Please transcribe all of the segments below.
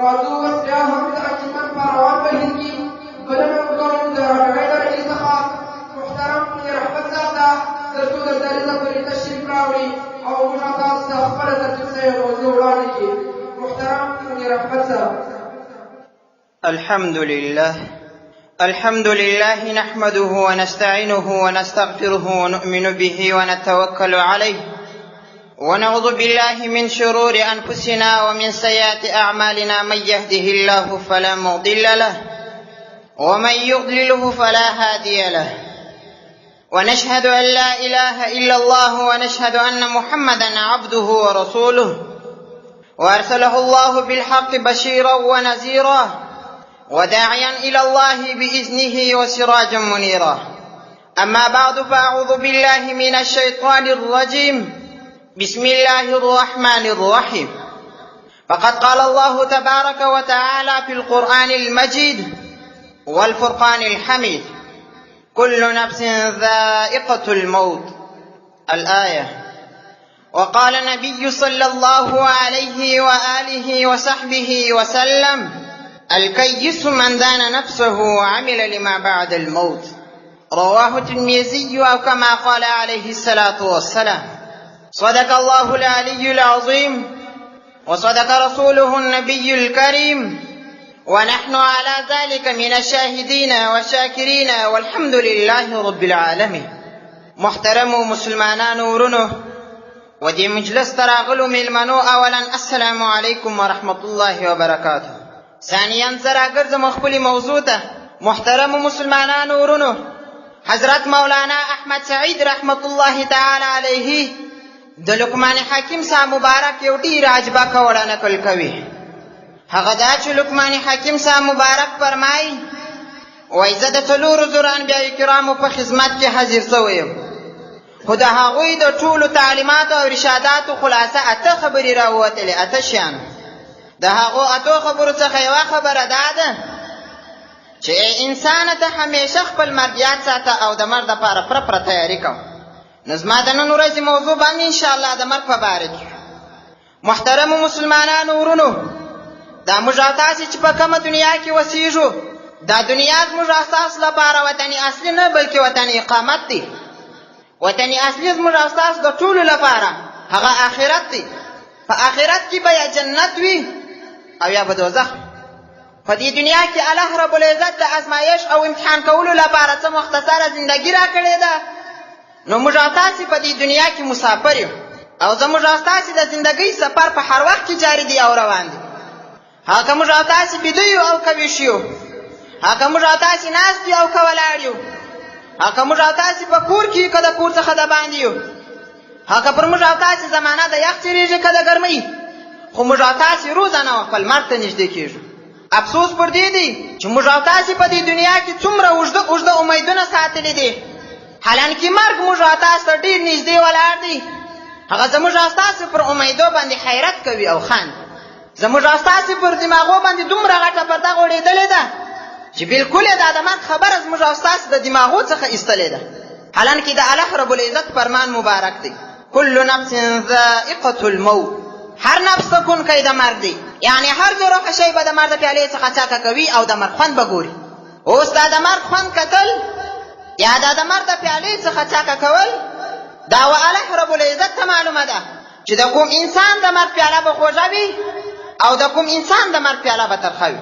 راځو اوس بیا هم د انجمن په روان بهیر کې بلنه وکړو د رابعې د رئیس څخه محترم منیر احمد صاحب ته، تر څو د دریځه پورې تشریف راوړي او موږ تاسو ته خپله ترتیب سوې موضوع وړاندې کړي. محترم منیر احمد صاحب. الحمد لله، الحمد لله نحمده ونستعينه ونستغفره ونؤمن به ونتوكل عليه، ونعوذ بالله من شرور أنفسنا ومن سيئات أعمالنا، من يهده الله فلا مضل له ومن يضلله فلا هادي له، ونشهد أن لا إله إلا الله ونشهد أن محمدا عبده ورسوله، وأرسله الله بالحق بشيرا ونذيرا وداعيا إلى الله بإذنه وسراجا منيرا. أما بعد، فأعوذ بالله من الشيطان الرجيم، بسم الله الرحمن الرحيم. فقد قال الله تبارك وتعالى في القرآن المجيد والفرقان الحميد: كل نفس ذائقة الموت، الآية. وقال النبي صلى الله عليه وآله وصحبه وسلم: الكيس من دان نفسه وعمل لما بعد الموت. رواه الترمذي أو كما قال عليه الصلاة والسلام. صدق الله العلي العظيم وصدق رسوله النبي الكريم، ونحن على ذلك من الشاهدين والشاكرين، والحمد لله رب العالمين. محترمو مسلمانانو ورونو و دې مجلس ته راغلو میلمنو، اولا السلام علیکم ورحمت الله وبرکاته. ثانیا زه راګرځم خپلې موضوع ته. محترمو مسلمانانو ورونو، حضرت مولانا احمد سعید رحمت الله تعالی علیه د لقمان حکیم صاحب مبارک یو ډېر عجبه کوړه نقل کوي. هغه دا چې لقمان حکیم صاحب مبارک فرمایي، وایي زه د 4000 انبیاء کرامو په خدمت کې حاضر سوی یم، خو د هغوی د ټولو تعلیماتو او ارشاداتو خلاصه اته خبرې راووتلې، اته شیان. د هغو اتو خبرو څخه یوه خبره دا ده چې ای انسانه، ته همیشه خپل مرګ یاد ساته او د مرګ دپاره پوره پوره تیاري کوه. نو زما د نن ورځې موضوع به هم انشاءالله د مرګ په باره کې. محترمو مسلمانانو ورونو، دا موږ او تاسې چې په کومه دنیا کې وسیږو، دا دنیا زموږ او ستاسو لپاره وطن اصلي نه، بلکې وطن اقامت دی. وطن اصلي زموږ او ستاسو د ټولو لپاره هغه آخرت دی. په آخرت کې به یا جنت وي او یا به دوزخ. په دې دنیا کې الله رب العزت د ازمایش او امتحان کولو لپاره څه مختصره زندګي راکړې ده. نو موږ او تاسې په دې دنیا کې مسافر یو او زموږ او ستاسې د زندګۍ سفر په هر وخت کې جاري دی او روان دی. هغه که موږ او تاسې بیده یو او که ویښ یو، هغه که موږ او تاسې ناست یو او که ولاړ یو، هغه که موږ او تاسې په کور کې یو که د کور څخه د باندې یو، هغه که پر موږ او تاسې زمانه د یخ تېرېږي که د ګرمۍ، خو موږ او تاسې روزانه خپل مرګ ته نږدې کېږو. افسوس پر دې دی چې موږ او تاسې په دې دنیا کې څومره اوږده اوږده امیدونه ساتلي دي، حالانکې مرګ موږ او تاسو ته ډېر نږدې ولاړ دی. هغه زموږ او ستاسو پر امیدو باندې حیرت کوي او خاندي. زموږ او ستاسو پر دماغو باندې دومره غټه پرده غوړېدلې ده چې بالکل یې دا د مرګ خبره زموږ او ستاسو د دماغو څخه ایستلې ده، حالانکې د الله رب العزت فرمان مبارک دی: کل نفس ذائقة الموت. هر نفس څکونکی د مرګ دی، یعنې هر ذو روحه شی به د مرګ د پیالې څخه څکه کوي او د مرګ خوند به ګوري. اوس دا د مرګ خوند کتل یا دا د مرګ د پیالې څخه څکه کول، دا و الله رب العزت ته معلومه ده چې د کوم انسان د مرګ پیاله به خوږه وي او د کوم انسان د مرګ پیاله به ترخه وي.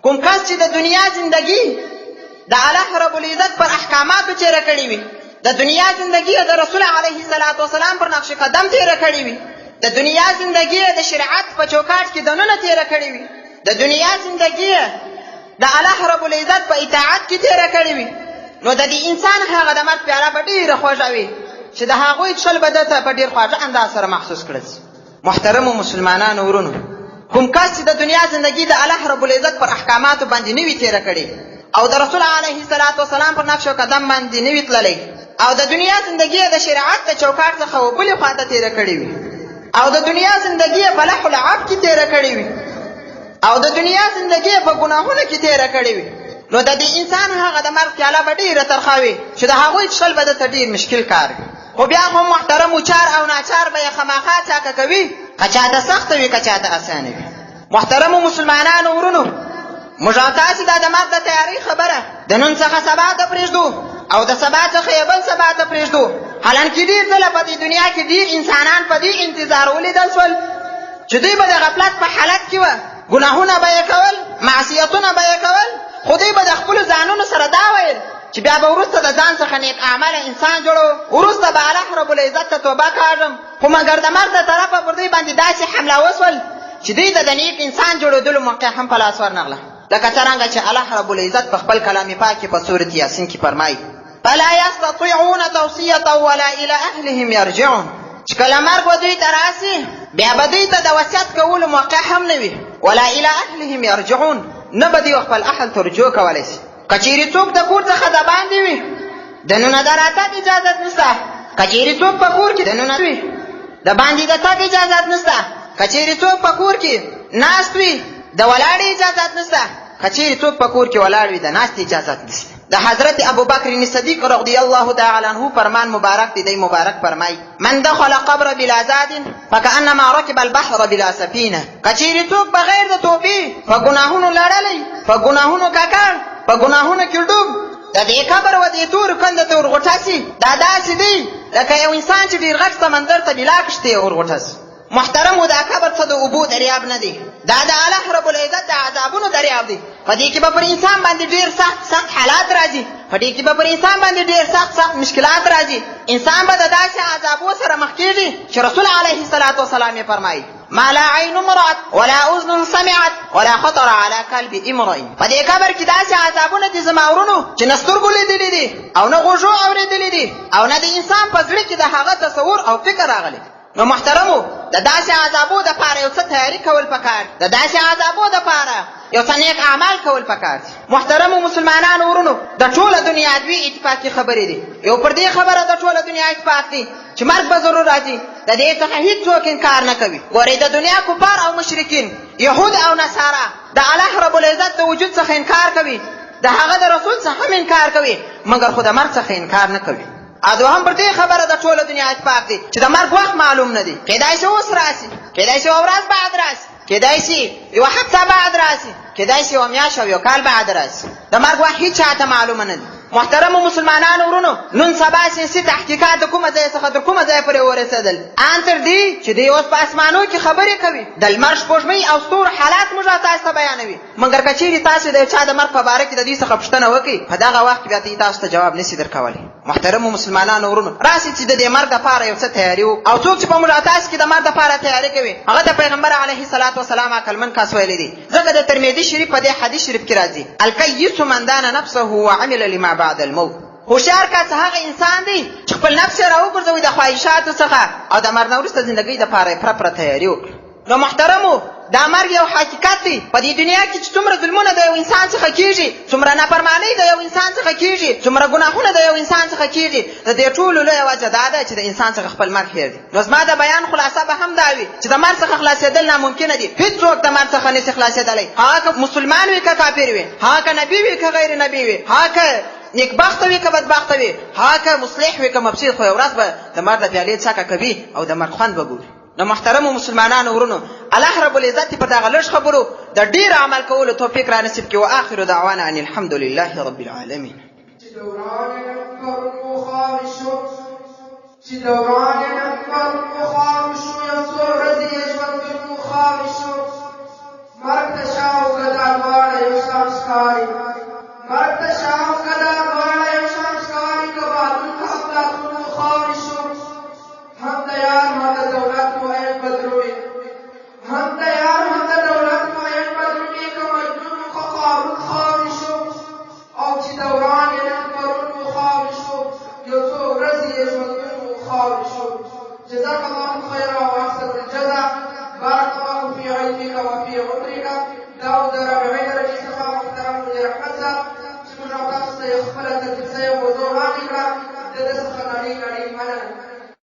کوم کس چې د دنیا زندگی د الله رب العزت پر احکاماتو تېره کړې وي، د دنیا زندگی د رسول علیه الصلاة والسلام پر نقش قدم تېره کړې وي، د دنیا زندگی د شریعت په چوکاټ کې دننه تېره کړې وي، د دنیا زندگی د الله رب العزت په اطاعت کې تېره کړې وي، نو د دې انسان هغه د مرګ پیاله به ډېره خوږه وي چې د هغوی څښل به ده ته په ډېر خواږه انداز سره محسوس کړل سي. محترمو مسلمانانو ورونو، کوم کس چې د دنیا زندګي د الله رب العزت پر احکاماتو باندې نه وي تېره کړې او د رسول علیه الصلاة والسلام پر نقش او قدم باندې نه وي تللی او د دنیا زندګي د شریعت د چوکاټ څخه و بلې خوا ته تېره کړې وي او د دنیا زندګي په لهو لعب کې تېره کړې وي او د دنیا زندګي په ګناهونو کې تېره کړې وي، نو د دې انسان هغه د مرګ پیاله به ډېره ترخه وي چې د هغوی څښل به ده ته ډېر مشکل کار وي. خو بیا هم محترم چار او ناچار به یې خامخا څاکه کوي، که چاته سخته وي که چاته اسانه وي. محترمو مسلمانانو ورونو، موږ او تاسې دا د مرګ د تیارۍ خبره د نن څخه سبا ته پرېږدو او د سبا څخه یې بل سبا ته پرېږدو، حالانکې ډېر ځله په دې دنیا کې ډېر انسانان په دې انتظار ولیدل شول چې دوی به د غفلت په حالت کې وه، ګناهونه به یې کول، معصیتونه به یې کول، خو دوی به د خپلو ځانونو سره دا ویل چې بیا به وروسته د ځان څخه نیک اعماله انسان جوړو، وروسته به الله رب العزت ته توبه کاږم. خو مګر د مرګ د طرفه پر دوی باندې داسې حمله وسول چې دوی ته د نیک انسان جوړېدلو موقع هم په لاس ورنغله، لکه څرنګه چې الله رب العزت په خپل کلام پاک کې په سورة یاسین کې فرمایي: فلا یستطیعون توصیة ولا الی اهلهم یرجعون. چې کله مرګ به دوی ته راسي بیا به دوی ته د وصیت کولو موقع هم نه وي، ولا الی اهلهم یرجعون، نه به دوی خپل اهل ته رجوع کولی سي. که چیرې څوک د کور څخه دباندې وي دننه د راتګ اجازت نشته، که چیرې څوک په کور کې دننه وي د باندې د تګ اجازت نشته، که چیرې څوک په کور کې ناست وي د ولاړې اجازت نشته، که چیرې څوک په کور کې ولاړ وي د ناستې اجازت نشته. د حضرت ابوبکر صدیق رضی الله تعالی عنه فرمان مبارک دی، دی مبارک فرمایي: من دخل قبر بلا زاد فکأنما رکب البحر بلا سفینه. که چیرې څوک بغیر د توبې په ګناهونو لړلی، په ګناهونو ککړ، په ګناهونو کې ډوب د دې قبر و دې تورو کندو ته ورغوټه سي، دا داسې دی لکه یو انسان چې ډېر غټ سمندر ته بلا کښتۍ ورغوټه سي. محترمو، دا قبر څه د اوبو دریاب نه دی، دا د الله رب العزت د عذابونو دریاب دی. په دې کې به پر انسان باندې ډېر سخت سخت حالات راځي، په دې کې به پر انسان باندې ډېر سخت سخت مشکلات راځي. انسان به د داسې عذابو سره مخ کېږي چې رسول علیه الصلاة والسلام یې فرمایي: ما لا عین رأت ولا اذن سمعت ولا خطر على قلب امرئ. په دې قبر کې داسې عذابونه دي زما ورونو چې نه سترګو لیدلي دي او نه غوږو اورېدلي دي او نه د انسان په زړه کې د هغه تصور او فکر راغلی. نو محترمو، د داسې عذابو دپاره یو څه تیاري کول پکار، د داسې عذابو دپاره یو څه نیک اعمال کول پکار دي. محترمو مسلمانانو ورونو، د ټوله دنیا دوې اتفاقي خبرې دي. یو پر دې خبره د ټوله دنیا اتفاق دی چې مرګ به ضرور راځي، د دې څخه هیڅوک انکار نه کوي. ګورئ، د دنیا کفار او مشرکین، یهود او نصارا د الله رب العزت د وجود څخه انکار کوي، د هغه د رسول څخه هم انکار کوي، مګر خو د مرګ څخه انکار نه کوي. او دوهم پر دې خبره د ټوله دنیا اتفاق دی چې د مرګ وخت معلوم نه دی، کېدای شي اوس راسي، کېدای شي یوه ورځ بعد راسي، کېدای شي یوه هفته بعد راسي، کېدای شي یوه میاشت او یو کال بعد راسي. د مرګ وخت هیچا ته معلومه نه دی. محترمو مسلمانانو ورونو، نن سبا ساینسي تحقیقات د کومه ځایه څخه تر کومه ځایه پورې ورسېدل، ان تر دې چې دوی اوس په اسمانو کې خبرې کوي، د لمر، سپوږمۍ او ستورو حالات موږ تاسو ته بیانوي. مګر که چیرې تاسو د یو چا د مرګ په باره کې د دوی څخه پوښتنه وکړئ، په دغه وخت کې بیا دوی تاسو ته جواب نشي درکولی. محترمو مسلمانانو ورونو، راسئ چې د دې مرګ دپاره یو څه تیاري وکړو. او څوک چې په موږ او تاسو کې د مرګ دپاره تیاري کوي هغه د پیغمبر علیه الصلاة والسلام عقلمن کس ویلی دی، ځکه د ترمذي شریف په دې حدیث شریف کې راځي: الکیس من دان نفسه وعمل لما بعد الموت. هوښیار کس هغه انسان دی چې خپل نفس یې راوګرځوي د خواهشاتو څخه او د مرګ نه وروسته زندګۍ دپاره یې پوره پوره تیاري وکړي. نو محترمو، دا مرګ یو حقیقت دی. په دې دنیا کې چې څومره ظلمونه د یو انسان څخه کیږي، څومره نافرمانۍ د یو انسان څخه کیږي، څومره ګناهونه د یو انسان څخه کیږي، د دې ټولو لویه وجه دا ده چې د انسان څخه خپل مرګ هېر دی. نو زما د بیان خلاصه به هم دا وي چې د مرګ څخه خلاصېدل ناممکنه دي. هیڅوک د مرګ څخه نشي خلاصېدلی، هغه که مسلمان وي که کافر وي، هغه که نبي وي که غیر نبي وي، هغه که نیکبخته وي که بدبخته وي، هغه که مصلح وي که مفسد، خو یو ورځ به د مرګ د پیالې څکه کوي او د مرګ خوند به ګوري. نو محترمو مسلمانانو ورونو، الله رب العزت په دغه لږ خبرو د ډیر عمل کولو توفیق را نصیب کړي. واخر دعوانا ان الحمد لله رب العالمین. چې دوران پرون خاورې شو، چې دوران پرون خاورې شو، یو څو ورځې یې ژوندون و خاورې شو. مرګ ته شا او ګدا دواړه یو شان ښکاري، مرګ ته شا او ګدا دواړه یو شان ښکاري، که بادون که افلاطون و خاورې شو. هم د یار هم د دولت معین بدرومي، هم د یار هم د دولت معین بدرومي، که مجنون و که قارون خاورې شو. او چې دوران یې نن پرون و خاورې شو، یو څو ورځې یې ژوندون و خاورې شو. جزاک الله خیرا واحسن الجزا، بارک الله فی علمک وفي عمرک.